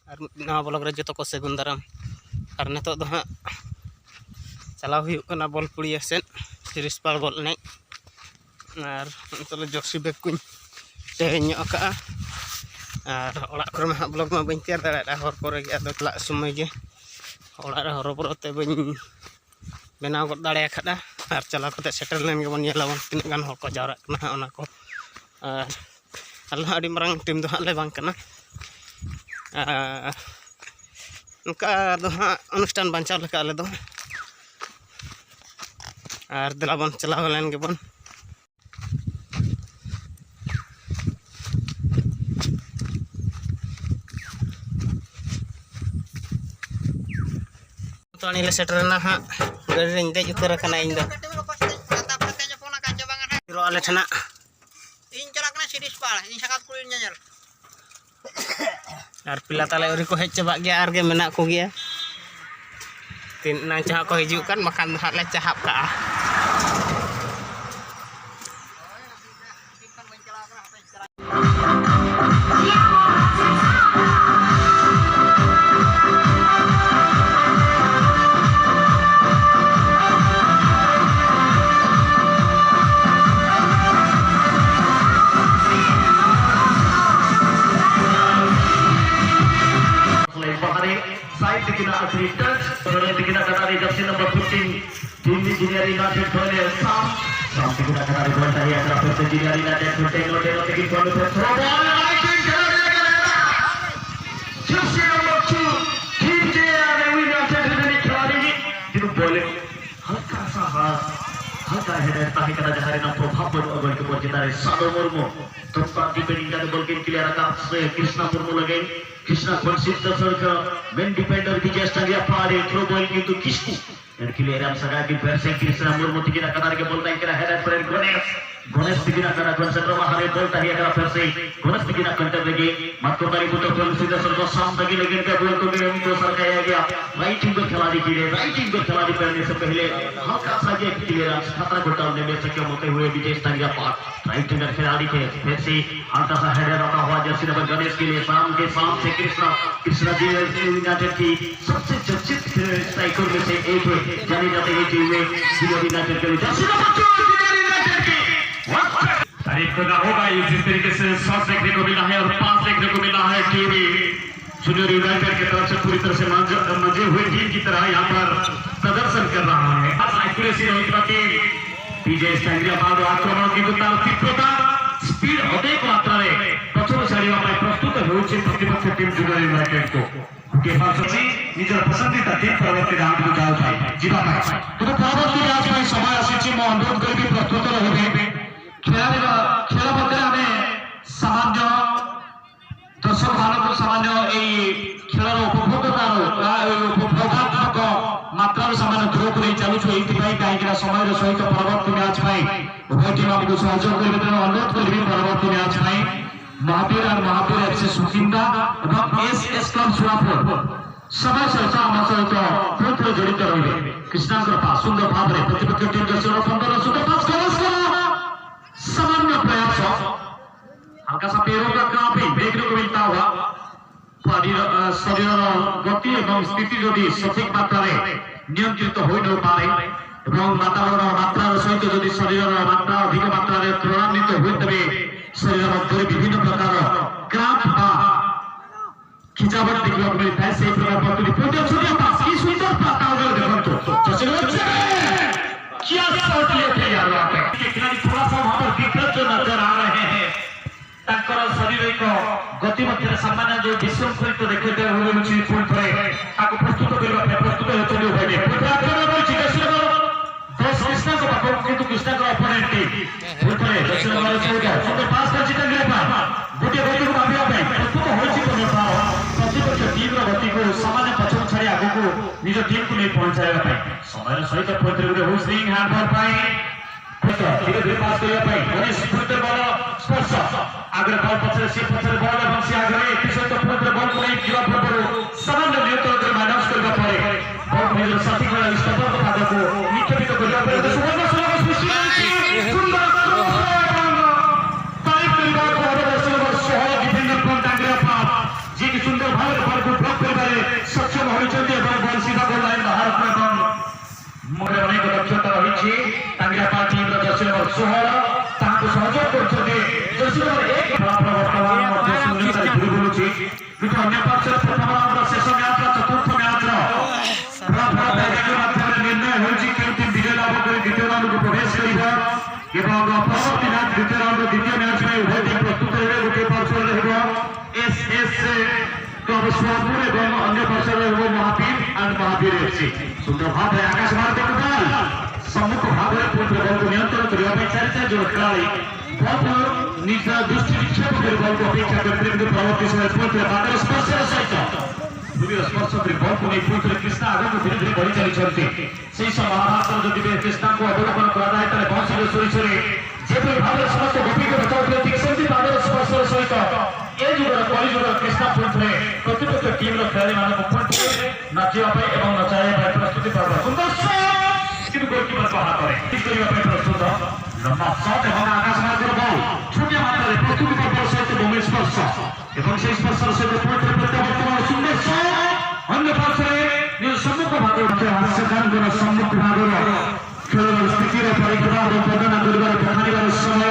और नवा ब्लॉग रे जतो को सगुन दाराम। और नितोग दो हां चलाव हुयुग कना बोलपुड़िया सेन सिरिसपाड़ बॉल एनेज। और नितोग जर्सी बैग कुኝ टेहेन ᱧᱚᱜ ᱟᱠᱟᱜᱼᱟ। ᱟᱨ ᱚᱲᱟᱜ ᱠᱚᱨᱮ ᱢᱟ ᱦᱟᱸᱜ ᱵᱞᱚᱜ ᱢᱟ ᱵᱟᱹᱧ ᱛᱮᱭᱟᱨ ᱫᱟᱲᱮᱭᱟᱫᱟ, ᱦᱚᱨ ᱠᱚᱨᱮ ᱜᱮ ᱟᱫᱚ ᱪᱟᱞᱟᱜ ᱥᱚᱢᱚᱭ ᱜᱮ ᱚᱲᱟᱜ ᱨᱮ ᱦᱚᱨᱚᱵᱚᱨᱚ ᱛᱮ ᱵᱟᱹᱧ ᱵᱮᱱᱟᱣ ᱜᱚᱫ ᱫᱟᱲᱮᱭᱟᱠᱟᱫᱼᱟ। ᱟᱨ ᱪᱟᱞᱟᱣ ᱠᱟᱛᱮ ᱥᱮᱴᱮᱨ ᱞᱮᱱ ᱜᱮᱵᱚᱱ ᱧᱮᱞᱟᱵᱚᱱ ᱛᱤᱱᱟᱹᱜ ᱜᱟᱱ ᱦᱚᱲ ᱠᱚ ᱡᱟᱣᱨᱟᱜ ᱠᱟᱱᱟ ᱦᱟᱸᱜ ᱚᱱᱟ ᱠᱚ। ᱟᱨ ᱟᱞᱮ ᱦᱚᱸ ᱟᱹᱰᱤ ᱢᱟᱨᱟᱝ ᱴᱤᱢ ᱫᱚ ᱦᱟᱸᱜ ᱞᱮ ᱵᱟᱝ ᱠᱟᱱᱟ, ᱚᱱᱠᱟ ᱫᱚ ᱦᱟᱸᱜ ᱚᱱᱩᱥᱴᱷᱟᱱ ᱵᱟᱧᱪᱟᱣ ᱞᱮᱠᱟ ᱟᱞᱮ ᱫᱚ। ᱟᱨ ᱫᱮᱞᱟ ᱵᱚᱱ ᱪᱟᱞᱟᱣ ᱞᱮᱱ ᱜᱮᱵᱚᱱ। ᱛᱚ ᱟᱹᱱᱤᱞᱮ ᱥᱮᱴᱮᱨᱮᱱᱟ ᱦᱟᱸᱜ, ᱜᱟᱹᱰᱤ ᱨᱮᱧ ᱫᱮᱡ ᱩᱛᱟᱹᱨ ᱟᱠᱟᱱᱟ ᱤᱧ ᱫᱚ। ᱟᱞᱮ ᱴᱷᱮᱱᱟᱜ ᱤᱧ ᱪᱟᱞᱟᱜ ᱠᱟᱱᱟ ᱥᱤᱨᱤᱥᱯᱟᱲ, ᱤᱧ ᱥᱟᱠᱟᱛ ᱠᱩᱲᱤ ᱧᱮᱧᱮᱞ। ᱟᱨ ᱯᱤᱞᱟ ᱛᱟᱞᱮ ᱟᱹᱣᱨᱤ ᱠᱚ ᱦᱮᱡ ᱪᱟᱵᱟᱜ ᱜᱮᱭᱟ, ᱟᱨ ᱜᱮ ᱢᱮᱱᱟᱜ ᱠᱚᱜᱮᱭᱟ ᱛᱤᱱ ᱱᱟᱝ ᱪᱟᱦᱟᱜ ᱠᱚ ᱦᱤᱡᱩᱜ ᱠᱟᱱ, ᱵᱟᱠᱷᱟᱱ ᱫᱚ ᱦᱟᱸᱜ ᱞᱮ ᱪᱟᱦᱟᱵ ᱠᱟᱜᱼᱟ। साइड तिकिना आखिरी टच बदले तिकिना कटारी Jersey number 15 team engineer United बने साम साम तिकिना कटारी बॉल चाहिए अगर फिर से इंजीनियर यूनाइटेड टेनो टेनो तिकिन बॉल पे throw ball right jersey number 2 team जे यूनाइटेड ने खिलाड़ी जिन्होंने बॉल हल्का सा हाथ हल्का हेडर ताहे करा जहारे नाम प्रभाव बनु गोल के ऊपर जितारे सादो मुर्मू तुमका डिफेंडिंग का बॉल के क्लियर रखा से कृष्णा मुर्मू लगे कृष्णा कॉन्सिस्टर का मेन डिफेंडर विजय स्टांगिया पारे थ्रो बॉल किंतु किसको एर क्लियर हम सगा की फिर से कृष्णा मुर्मू तिकिना कनार के बॉल नहीं करा हेडर पर गणेश गणेश तिकिना कना कॉन्सेंट्रो बाहर बॉल ताहिया करा फिर से गणेश तिकिना कंटर लगे मत को तो कॉन्सिस्टर को साम तक लेकिन का बॉल को गेम को सरकाया गया राइट विंगर खिलाड़ी के लिए राइट विंगर खिलाड़ी करने से पहले हल्का सा ये क्लियरेंस खतरा को टालने में सक्षम होते हुए विजय स्टांगिया पार राइट विंगर खिलाड़ी थे फिर से हल्का सा हेडर आता हुआ जर्सी नंबर गणेश के लिए साम के साम से कृष्णा कृष्णा जी यूनाइटेड की सबसे चर्चित स्ट्राइकर में से एक है जाने जाते हैं टीम में जूनियर यूनाइटेड के लिए जर्सी नंबर 2 जूनियर यूनाइटेड की तारीफ करना होगा जिस तरीके से शॉट देखने को मिला है और पास देखने को मिला है टीम जूनियर यूनाइटेड की तरफ से पूरी तरह से मंजे हुए टीम की तरह यहाँ पर प्रदर्शन कर रहा है। एक्यूरेसी रही टीम विजय स्टैंडिया आक्रमण କିନ୍ତୁ ତାର ତୀବ୍ରତା ସ୍ପିଡ ଅନେକ ମାତ୍ରାରେ ପଛକୁ ଛାଡ଼ିବା ପାଇଁ ପ୍ରସ୍ତୁତ ହେଉଛି ପ୍ରତିପକ୍ଷ ଟିମ୍ ଜୁନିୟର ୟୁନାଇଟେଡକୁ। ଗୋଟିଏ ପାସ୍ ଅଛି ନିଜର ପସନ୍ଦିତା ଟିମ୍ ପରବର୍ତ୍ତୀ ରାଉଣ୍ଡକୁ ଯାଉଥାଏ ଯିବା ପାଇଁ, କିନ୍ତୁ ପରବର୍ତ୍ତୀ ମ୍ୟାଚ୍ ପାଇଁ ସମୟ ଆସିଛି। ମୁଁ ଅନୁରୋଧ କରିବି ପ୍ରସ୍ତୁତ ରହିବେ। ଖେଳାଳିର ଖେଳ ମଧ୍ୟରେ ଆମେ ସାମାନ୍ୟ ଦର୍ଶକମାନଙ୍କୁ ସାମାନ୍ୟ ଏଇ ଖେଳର ଉପଭୋଗତାର ବା ଏଇ ଉପଭୋଗାତ୍ମକ ମାତ୍ରାରୁ ସାମାନ୍ୟ ଦୂରକୁ ନେଇ ଚାଲୁଛୁ ଏଇଥିପାଇଁ, କାହିଁକିନା ସମୟର ସହିତ ପରବର୍ତ୍ତୀ ମ୍ୟାଚ୍ ପାଇଁ ଉଭୟ ଟିମ୍ ଆମକୁ ସହଯୋଗ କରିବେ। ତେଣୁ ଅନୁରୋଧ କରିବି ପରବର୍ତ୍ତୀ ମ୍ୟାଚ୍ ପାଇଁ ମହାବୀର ଆଉ ମହାବୀର ଏଫସି ସୁକିନ୍ଦା ଏବଂ ଏସ୍ ଏସ୍ କ୍ଲବ ସୁଆପୁର ସମୟ ସହିତ ଆମ ସହିତ ପୁଣି ଥରେ ଜଡ଼ିତ ରହିବେ। କୃଷ୍ଣାଙ୍କର ପାସ୍ ସୁନ୍ଦର ଭାବରେ ପ୍ରତିପକ୍ଷ ଟିମ୍ ଜର୍ସି ନମ୍ବର 15 ସୁନ୍ଦର ପାସ୍ ଗଣେଶଙ୍କର सामान्य प्रयास हल्का सा पैरों का काफी देखने को मिलता हुआ। ଶରୀରର ଗତି ଏବଂ ସ୍ଥିତି ଯଦି ସଠିକ ମାତ୍ରାରେ ନିୟନ୍ତ୍ରିତ ହୋଇ ନପାରେ ଏବଂ ବାତାବରଣ ମାତ୍ରାର ସହିତ ଯଦି ଶରୀରର ମାତ୍ରା ଅଧିକ ମାତ୍ରାରେ ତ୍ୱରାନ୍ୱିତ ହୁଏ, ତେବେ ଶରୀର ମଧ୍ୟରେ ବିଭିନ୍ନ ପ୍ରକାର କ୍ରାମ୍ପ ବା ଖିଚାବଟ ଦେଖିବାକୁ ମିଳିଥାଏ। ସେଇ ପ୍ରକାର ପ୍ରସ୍ତୁତି ପୁଣି ଛୋଟିଆ ପାସ୍, କି ସୁନ୍ଦର ପାସ୍ ତା ଉପରେ ଦେଖନ୍ତୁ। क्या शॉट लेते यार वहां पे खिलाड़ी थोड़ा सा वहां पर विकृत जो नजर आ रहे हैं ତାଙ୍କର ଶାରୀରିକ ଗତି ମଧ୍ୟରେ ସାମାନ୍ୟ ଯୋଉ ବିଶୃଙ୍ଖଳିତ ଦେଖିବାକୁ ମିଳୁଛି, ପୁଣି ଥରେ ତାକୁ ପ୍ରସ୍ତୁତ କରିବା ପାଇଁ ପ୍ରସ୍ତୁତ ହେଉଛନ୍ତି ଉଭୟ ଟିମ୍। ପୁଣି ଥରେ ଆକ୍ରମଣ କରିଛି ଜର୍ସି ନମ୍ବର 10 କୃଷ୍ଣଙ୍କ ପାଖକୁ, କିନ୍ତୁ କୃଷ୍ଣଙ୍କର ଅପୋନେଣ୍ଟ ଟିମ୍ ପୁଣି ଥରେ ଜର୍ସି ନମ୍ବର 14 ସୁନ୍ଦର ପାସ୍ କରିଛି ଟାଙ୍ଗିବା ପାଇଁ। ଗୋଟିଏ ଗତିକୁ ଭାବିବା ପାଇଁ ପ୍ରସ୍ତୁତ ହୋଇଛି ପୁନର୍ବାର ପ୍ରତିପକ୍ଷ ଟିମ୍ର ଗତିକୁ ସାମାନ୍ୟ ପଛକୁ ଛାଡ଼ି ଆଗକୁ ନିଜ ଟିମ୍କୁ ନେଇ ପହଞ୍ଚାଇବା ପାଇଁ। ସମୟର ସହିତ ପୁଣି ଥରେ ଗୋଟେ ହୁଇସ୍ଲିଂ ହ୍ୟାଣ୍ଡବଲ୍ ପାଇଁ ଧୀରେ ଧୀରେ ପାସ୍ କରିବା ପାଇଁ ଗଣେଶ ପୁଣି ଥରେ ବଲ ସ୍ପର୍ଶ ଆଗରେ ବଲ ପଛରେ ସିଏ ପଛରେ ବଲ ଏବଂ ସିଏ ଆଗରେ। ଏଥିସହିତ ପୁଣି ଥରେ ବଲକୁ ନେଇ ଯିବା ପୂର୍ବରୁ ସାମାନ୍ୟ ନିୟନ୍ତ୍ରଣ କରି ମାଇନସ୍ କରିବା ପରେ ବଲ ନିଜର ସାଥୀ ଖେଳାଳି ଷ୍ଟପରଙ୍କ ପାଦକୁ ନିକ୍ଷେପିତ କରିବା ପରେ ଗୋଟେ ସୁବର୍ଣ୍ଣ ସୁଯୋଗ ସୃଷ୍ଟି ହେଉଛି। ସୁନ୍ଦର ତାରିଫ କରିବାକୁ ହେବ ଜର୍ସି ନମ୍ବର 16 ଡିଫେଣ୍ଡର ଫ୍ରମ୍ ଟାଙ୍ଗିରାପାଟ, ଯିଏକି ସୁନ୍ଦର ଭାବରେ ବଲକୁ ବ୍ଲକ୍ କରିବାରେ ସକ୍ଷମ ହୋଇଛନ୍ତି ଏବଂ ବଲ ସିଧା ଗୋଲ ଲାଇନ ବାହାରକୁ ଏବଂ ମୋର ଅନେକ ଦକ୍ଷତା ରହିଛି। ଟାଙ୍ଗିଆପାଳ ଟିମ୍ର ଜର୍ସି ନମ୍ବର 16 ତାହାକୁ ସହଯୋଗ କରୁଛନ୍ତି ଜର୍ସି ନମ୍ବର 1। ଫଳାଫଳ ବର୍ତ୍ତମାନ ମଧ୍ୟ ଶୂନ୍ୟତାରେ ଘୁରି ବୁଲୁଛି, କିନ୍ତୁ ଅନ୍ୟ ପାର୍ଶ୍ୱରେ ପ୍ରଥମ ରାଉଣ୍ଡର ଶେଷ ମ୍ୟାଚ୍ର ଚତୁର୍ଥ ମ୍ୟାଚ୍ର ଫଳାଫଳ ଟାଇବ୍ରେକର ମାଧ୍ୟମରେ ନିର୍ଣ୍ଣୟ ହେଉଛି, କେଉଁ ଟିମ୍ ବିଜୟ ଲାଭ କରି ଦ୍ୱିତୀୟ ରାଉଣ୍ଡକୁ ପ୍ରବେଶ କରିବ ଏବଂ ପରବର୍ତ୍ତୀ ମ୍ୟାଚ୍ ଦ୍ୱିତୀୟ ରାଉଣ୍ଡର ଦ୍ୱିତୀୟ ମ୍ୟାଚ୍ ପାଇଁ ଉଭୟ ଟିମ୍ ପ୍ରସ୍ତୁତ ହେବେ। ଗୋଟିଏ ପାର୍ଶ୍ୱରେ ରହିବ ଏସ୍ ଏସ୍ କ୍ଲବ ସୁଆପୁର ଏବଂ ଅନ୍ୟ ପାର୍ଶ୍ୱରେ ରହିବ ମହାବୀର ଆଣ୍ଡ ମହାବୀର ଏଫସି। ସୁନ୍ଦର ଭାବରେ ଆକାଶ ଭାରତୀକୁ ବଲ୍ ସମ୍ମୁଖ ଭାବରେ ପୁଣି ବଲକୁ ନିୟନ୍ତ୍ରଣ କରିବା ପାଇଁ ଚାରି ଚାରି ଜଣ ଖେଳାଳି ବଲକୁ ନିଜ ଦୃଷ୍ଟି ନିକ୍ଷେପ କରି ବଲକୁ ଅପେକ୍ଷା କରିଥିଲେ, କିନ୍ତୁ ପରବର୍ତ୍ତୀ ସମୟରେ ପୁଣି ଥରେ ପାଦର ସ୍ପର୍ଶର ସହିତ ଭୂମିର ସ୍ପର୍ଶ କରି ବଲକୁ ନେଇ ପୁଣି ଥରେ କୃଷ୍ଣା ଆଗକୁ ଧୀରେ ଧୀରେ ବଢି ଚାଲିଛନ୍ତି। ସେଇ ସମୟ ମହାଭାରତର ଯଦି ବି କୃଷ୍ଣାଙ୍କୁ ଅବଲୋକନ କରାଯାଏ, ତାହେଲେ ବଂଶୀର ସୋରିଷରେ ଯେପରି ଭାବରେ ସମସ୍ତ ଗୋପୀକୁ ବଚାଉଥିଲେ, ଠିକ ସେମିତି ପାଦର ସ୍ପର୍ଶର ସହିତ ଏ ଯୁଗର କଳିଯୁଗର କୃଷ୍ଣା ପୁଣି ଥରେ ପ୍ରତିପକ୍ଷ ଟିମ୍ର ଖେଳାଳିମାନଙ୍କୁ ପୁଣି ଥରେ ନାଚିବା ପାଇଁ ଏବଂ ନଚାଇବା ପାଇଁ ପ୍ରସ୍ତୁତି ପର୍ବ। ସୁନ୍ଦର ଶଟ୍, କିନ୍ତୁ ଗୋଲକିପରଙ୍କ ହାତରେ। କରିବା ପାଇଁ ପ୍ରସ୍ତୁତ ଲମ୍ବା ସଟ୍ ଏବଂ ଆକାଶ ମାର୍ଗର ବଲ୍ ଛୋଟିଆ ମାତ୍ରାରେ ପ୍ରସ୍ତୁତି ପର୍ବର ସହିତ ଭୂମି ସ୍ପର୍ଶ ଏବଂ ସେହି ସ୍ପର୍ଶର ସହିତ ପୁଣି ଥରେ ପ୍ରତ୍ୟାବର୍ତ୍ତନ। ସୁନ୍ଦର ସଟ୍, ଅନ୍ୟ ପାର୍ଶ୍ୱରେ ନିଜ ସମ୍ମୁଖ ଭାଗ ହାସ୍ୟକାରଙ୍କର ସମ୍ମୁଖ ଭାଗର ଖେଳର ସ୍ଥିତିର ପରୀକ୍ଷା ଏବଂ ବର୍ଣ୍ଣନା କରିବାର ବଖାଣିବାର ସମୟ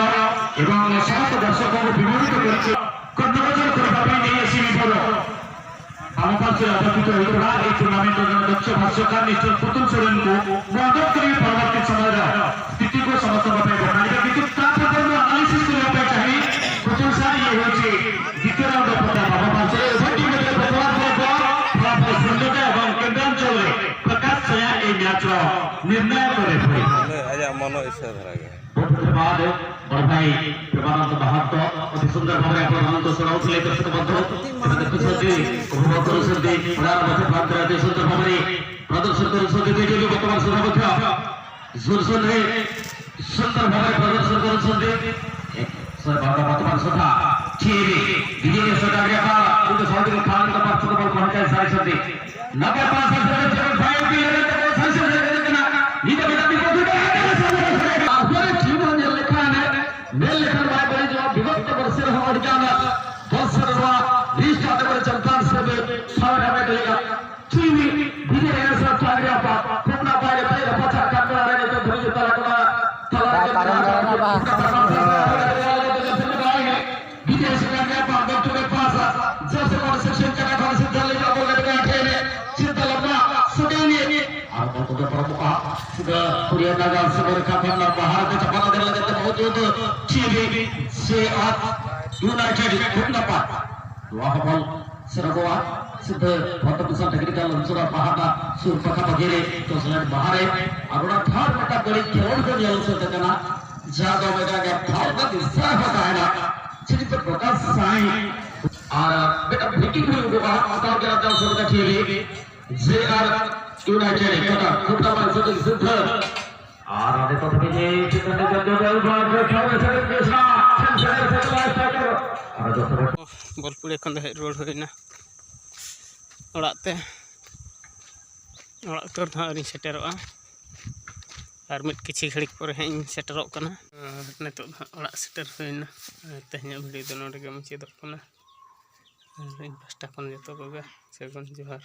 ଏବଂ ସମସ୍ତ ଦର୍ଶକଙ୍କୁ ବିମୋହିତ କରିଛି। କର୍ଣ୍ଣଗୋଚର କରିବା ପାଇଁ ନେଇ ଆସିବି ବଲ ବାମ ପାର୍ଶ୍ୱରେ ଅବସ୍ଥିତ ହୋଇଥିବା ଏହି ଟୁର୍ଣ୍ଣାମେଣ୍ଟର ଜଣେ ଦକ୍ଷ ଭାଷ୍ୟକାର ମିଷ୍ଟର ପୁତୁଲ ସୋରେନଙ୍କୁ ମୁଁ ଅନୁରୋଧ କରିବି, ପରବର୍ତ୍ତୀ ସମୟର ସ୍ଥିତିକୁ ସମସ୍ତଙ୍କ ପାଇଁ ବଖାଣିବେ। କିନ୍ତୁ ତା ପୂର୍ବରୁ ମୁଁ ଆନାଲିସିସ୍ କରିବା ପାଇଁ ଚାହିଁ, ପୁତୁଲ ସାର୍, ଇଏ ହେଉଛି ଦ୍ୱିତୀୟ ରାଉଣ୍ଡ ପତା। ବାମ ପାର୍ଶ୍ୱରେ ଉଭୟ ଟିମ୍ ମଧ୍ୟରେ ପ୍ରଥମ ଫଳାଫଳ ଶୂନ୍ୟତା ଏବଂ କେନ୍ଦ୍ରାଞ୍ଚଳରେ ପ୍ରକାଶ ଛାୟା ଏହି ମ୍ୟାଚ୍ର ନିର୍ଣ୍ଣାୟକ ରେଫରି। ଆଜ୍ଞା, ମନ ଇଚ୍ଛା ଧରା ଆଜ୍ଞା। ବହୁତ ଧନ୍ୟବାଦ ବଡ଼ ଭାଇ ପ୍ରେମାନନ୍ଦ ମହାନ୍ତ। ଅତି ସୁନ୍ଦର ଭାବରେ ଆପଣମାନଙ୍କୁ ଶୁଣାଉଥିଲେ। ଦର୍ଶକ ବନ୍ଧୁ, ଏବେ ଦେଖୁଛନ୍ତି, ଉପଭୋଗ କରୁଛନ୍ତି, ପଡ଼ାର ମଧ୍ୟ ପ୍ରାନ୍ତରେ ଅତି ସୁନ୍ଦର ଭାବରେ ପ୍ରଦର୍ଶନ କରୁଛନ୍ତି ଦୁଇଟି। ବର୍ତ୍ତମାନ ସୁଦ୍ଧା ମଧ୍ୟ ଜୋରସୋରରେ ସୁନ୍ଦର ଭାବରେ ପ୍ରଦର୍ଶନ କରୁଛନ୍ତି। ବର୍ତ୍ତମାନ ସୁଦ୍ଧା ଠିଏ ବିଜେପି ସରକାର କିନ୍ତୁ ସହଯୋଗୀ ଖେଳାଳିଙ୍କ ପାର୍ଶ୍ୱକୁ ବଲ ପହଞ୍ଚାଇ ସାରିଛନ୍ତି। ନବେ ପାଞ୍ଚ ବିଗତ ବର୍ଷରେ ବର୍ଷର ଚାମ୍ପିୟନସିପ୍ ଟିଭି ବିଜୟ United ball Seragoa ସିଦ୍ଧ ଭଦ୍ରପ୍ରସାଦ ଟେକ୍ନିକାଲ ଅଞ୍ଚଳ ପାହାଡା ସୁର ପାଖାପାଖିରେ ତସଲାଟ ବାହାରେ আর ওরা ঠার পাটা করে খেলোড় করে না যাদব এটাকে ভাবনা দিশা হতা না সেটি তো প্রকাশ সাই আর বেটা ব্রেকিং হয়ে আতার के রাজা সরকার ঠিয়ে জে আর ইউনাইটেড কথা খুব নাম্বার সিদ্ধ আর আগে প্রথমে যে কৃষ্ণা আর যত ᱵᱚᱞᱯᱩᱲᱤᱭᱟᱹ ᱠᱷᱚᱱ ᱫᱚ ᱦᱮᱡ ᱨᱩᱣᱟᱹᱲ ᱦᱩᱭᱱᱟ ᱚᱲᱟᱜ ᱛᱮ᱾ ᱚᱲᱟᱜ ᱩᱛᱟᱹᱨ ᱫᱚ ᱦᱟᱸᱜ ᱟᱹᱣᱨᱤᱧ ᱥᱮᱴᱮᱨᱚᱜᱼᱟ, ᱟᱨ ᱢᱤᱫ ᱠᱤᱪᱷᱤ ᱜᱷᱟᱹᱲᱤᱡ ᱯᱚᱨᱮ ᱦᱟᱸᱜ ᱤᱧ ᱥᱮᱴᱮᱨᱚᱜ ᱠᱟᱱᱟ᱾ ᱟᱨ ᱱᱤᱛᱚᱜ ᱫᱚ ᱦᱟᱸᱜ ᱚᱲᱟᱜ ᱥᱮᱴᱮᱨ ᱦᱩᱭᱱᱟ ᱟᱨ ᱛᱮᱦᱮᱧᱟᱜ ᱵᱷᱤᱰᱤᱭᱳ ᱫᱚ ᱱᱚᱰᱮ ᱜᱮ ᱢᱩᱪᱟᱹᱫᱚᱜ ᱠᱟᱱᱟ᱾ ᱟᱨ ᱤᱧ ᱯᱟᱥᱴᱟ ᱠᱷᱚᱱ ᱡᱚᱛᱚ ᱠᱚᱜᱮ ᱥᱟᱹᱜᱩᱱ ᱡᱚᱦᱟᱨ।